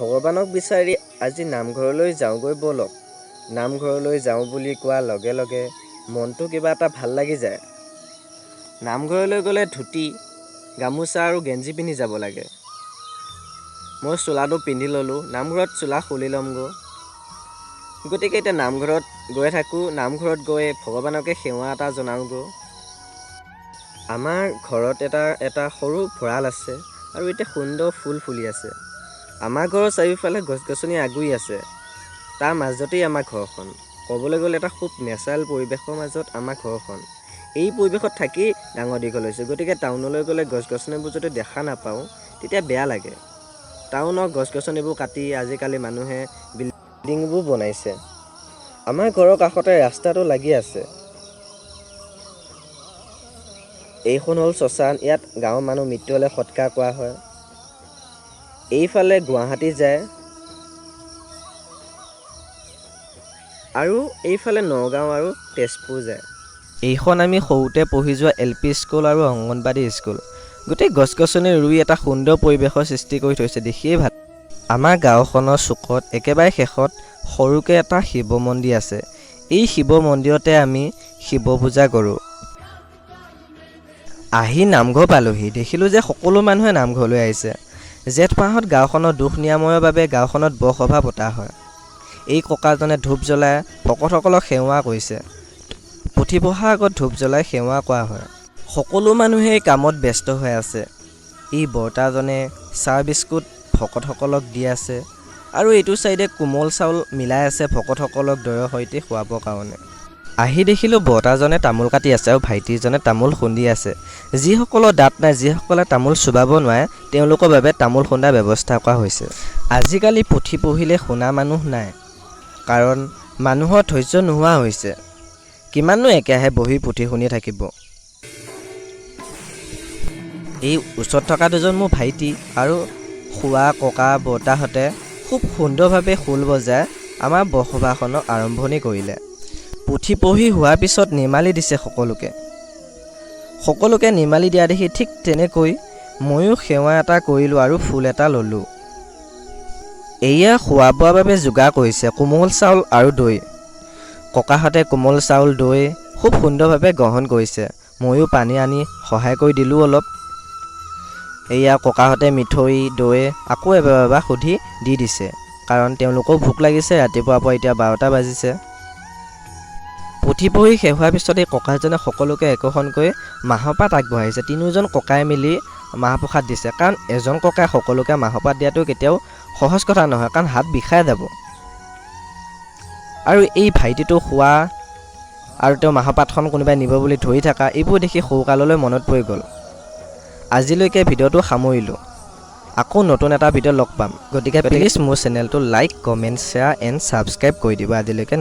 ভগৱানক বিচাৰি আজি নামঘৰলৈ যাওঁগৈ ব'লক। নামঘৰলৈ যাওঁ বুলি কোৱাৰ লগে লগে মনটো কিবা এটা ভাল লাগি যায়। নামঘৰলৈ গ'লে ধুতি, গামোচা আৰু গেঞ্জি পিন্ধি যাব লাগে। মই চোলাটো পিন্ধি ল'লোঁ, নামঘৰত চোলা খুলি ল'মগৈ। গতিকে এতিয়া নামঘৰত গৈ থাকোঁ, নামঘৰত গৈ ভগৱানকে সেৱা এটা জনাওঁগৈ। আমাৰ ঘৰত এটা এটা সৰু ভঁৰাল আছে আৰু এতিয়া সুন্দৰ ফুল ফুলি আছে। আমাৰ ঘৰৰ চাৰিওফালে গছ গছনি আগুৰি আছে, তাৰ মাজতেই আমাৰ ঘৰখন। ক'বলৈ গ'লে এটা খুব নেচাৰেল পৰিৱেশৰ মাজত আমাৰ ঘৰখন। এই পৰিৱেশত থাকি ডাঙৰ দীঘল হৈছোঁ। গতিকে টাউনলৈ গ'লে গছ গছনিবোৰ যদি দেখা নাপাওঁ, তেতিয়া বেয়া লাগে। টাউনৰ গছ গছনিবোৰ কাটি আজিকালি মানুহে বিল্ডিংবোৰ বনাইছে। আমাৰ ঘৰৰ কাষতে ৰাস্তাটো লাগি আছে। এইখন হ'ল শ্মশান। ইয়াত গাঁৱৰ মানুহ মৃত্যু হ'লে সৎকাৰ কৰা হয়। এইফালে গুৱাহাটী যায় আৰু এইফালে নগাঁও আৰু তেজপুৰ যায়। এইখন আমি সৰুতে পঢ়ি যোৱা এল পি স্কুল আৰু অংগনবাদী স্কুল। গোটেই গছ গছনি ৰুই এটা সুন্দৰ পৰিৱেশৰ সৃষ্টি কৰি থৈছে, দেখিয়েই ভাল। আমাৰ গাঁওখনৰ চুকত একেবাৰে শেষত সৰুকৈ এটা শিৱ মন্দিৰ আছে। এই শিৱ মন্দিৰতে আমি শিৱ পূজা কৰোঁ। আহি নামঘৰ পালোহি। দেখিলোঁ যে সকলো মানুহে নামঘৰলৈ আহিছে। জেঠ মাহত গাঁওখনৰ দুখ নিৰাময়ৰ বাবে গাঁওখনত বৰসভা পতা হয়। এই ককাজনে ধূপ জ্বলাই ভকতসকলক সেৱা কৰিছে। পুথি পঢ়াৰ আগত ধূপ জ্বলাই সেৱা কৰা হয়। সকলো মানুহেই কামত ব্যস্ত হৈ আছে। এই বৰ্তাজনে চাহ বিস্কুট ভকতসকলক দি আছে আৰু এইটো চাইডে কোমল চাউল মিলাই আছে ভকতসকলক দৈৰ সৈতে খুৱাবৰ কাৰণে। আহি দেখিলোঁ বৰ্তাজনে তামোল কাটি আছে আৰু ভাইটিজনে তামোল খুন্দি আছে। যিসকলৰ দাঁত নাই, যিসকলে তামোল চোবাব নোৱাৰে, তেওঁলোকৰ বাবে তামোল খুন্দাৰ ব্যৱস্থা কৰা হৈছে। আজিকালি পুথি পঢ়িলে শুনা মানুহ নাই, কাৰণ মানুহৰ ধৈৰ্য নোহোৱা হৈছে। কিমাননো একেৰাহে বহি পুথি শুনি থাকিব? এই ওচৰত থকা দুজন মোৰ ভাইটি আৰু খুৰা, ককা, বৰ্তাহঁতে খুব সুন্দৰভাৱে খোল বজাই আমাৰ বৰসভাখনৰ আৰম্ভণি কৰিলে। পুথি পঢ়ি হোৱাৰ পিছত নিৰ্মালি দিছে সকলোকে। সকলোকে নিৰ্মালি দিয়া দেখি ঠিক তেনেকৈ ময়ো সেৱা এটা কৰিলোঁ আৰু ফুল এটা ল'লোঁ। এয়া খোৱা বোৱাৰ বাবে যোগাৰ কৰিছে কোমল চাউল আৰু দৈ। ককাহঁতে কোমল চাউল, দৈ খুব সুন্দৰভাৱে গ্ৰহণ কৰিছে। ময়ো পানী আনি সহায় কৰি দিলোঁ অলপ। এয়া ককাহঁতে মিঠৈ, দৈ আকৌ এবাৰ এবাৰ সুধি দি দিছে, কাৰণ তেওঁলোকেও ভোক লাগিছে। ৰাতিপুৱাৰ পৰা এতিয়া 12টা বাজিছে। পুথি পঢ়ি শেষ হোৱাৰ পিছত এই ককাজনে সকলোকে একোখনকৈ মাহৰ পাত আগবঢ়াইছে। তিনিওজন ককাই মিলি মাহ প্ৰসাদ দিছে, কাৰণ এজন ককাই সকলোকে মাহৰ পাত দিয়াটো কেতিয়াও সহজ কথা নহয়, কাৰণ হাত বিষাই যাব। আৰু এই ভাইটিটো খোৱা আৰু তেওঁ মাহৰ পাতখন কোনোবাই নিব বুলি ধৰি থকা, এইবোৰ দেখি সৰুকাললৈ মনত পৰি গ'ল। আজিলৈকে ভিডিঅ'টো সামৰিলোঁ। আকৌ নতুন এটা ভিডিঅ' লগ পাম। গতিকে প্লিজ মোৰ চেনেলটো like, comment, share and subscribe কৰি দিব। আজিলৈকে।